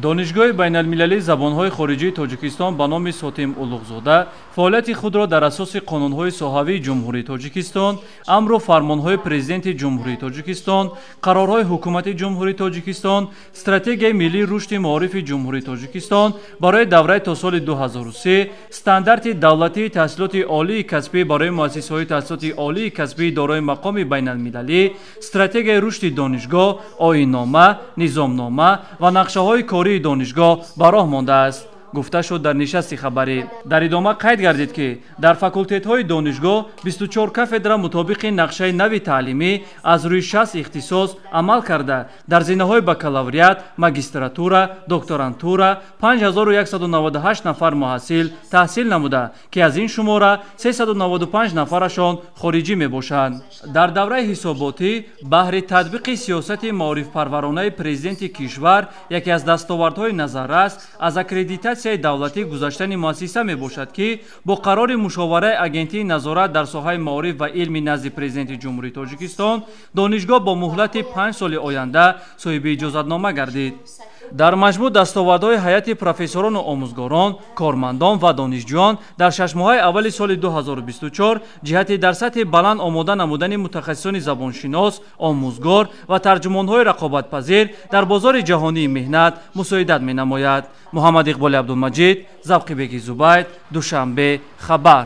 Донишгоҳи байналмилалии забонҳои хориҷии Тоҷикистон ба номи Сотим Улуғзода фаъолияти худро дар асоси қонунҳои соҳавии Ҷумҳурии Тоҷикистон, амру фармонҳои Президенти Ҷумҳурии Тоҷикистон, қарорҳои Ҳукумати Ҷумҳурии Тоҷикистон, Стратегияи миллии рушди маорифи Ҷумҳурии Тоҷикистон барои давраи то соли 2003, стандарти давлатии таҳсилоти олии касбӣ барои муассисаҳои таҳсилоти олии касбии дорои мақоми байналмилалӣ, стратегияи рушди донишгоҳ, оиннома, низомнома ва нақшаҳои кории донишгоҳ ба роҳ мондааст, гуфта шуд дар нишасти хабарӣ. Дар идома қайд гардид, ки дар факултетҳои донишгоҳ 24 кафедра мутобиқи нақшаи нави таълимӣ аз рӯи 60 ихтисос амал карда, дар зинаҳои бакалавриат, магистратура, докторантура 5198 нафар муҳассил таҳсил намуда, ки аз ин шумора 395 нафарашон хориҷӣ мебошанд. Дар давраи ҳисоботӣ баҳри татбиқи сиёсати маорифпарваронаи президенти кишвар яке аз дастовардҳои назаррас аз аккредитатсияи давлатӣ гузаштани муассиса мебошад, ки бо қарори мушовараи Агентии назорат дар соҳаи маориф ва илми назди Президенти Ҷумҳурии Тоҷикистон донишгоҳ бо муҳлати 5 соли оянда соҳиби иҷозатнома гардид. Дар маҷмӯъ дастовардҳои ҳайати профессорону омӯзгорон, кормандон ва донишҷӯён дар 6 моҳаи аввали соли 2024 ҷиҳати дар сатҳи баланд омода намудани мутахассисони забоншинос, омӯзгор ва тарҷумонҳои рақобатпазир дар бозори ҷаҳонии меҳнат мусоидат менамояд. Муҳаммад Иқболи Абдулмаҷид, Завқибеки Зубайд, Душанбе, хабар.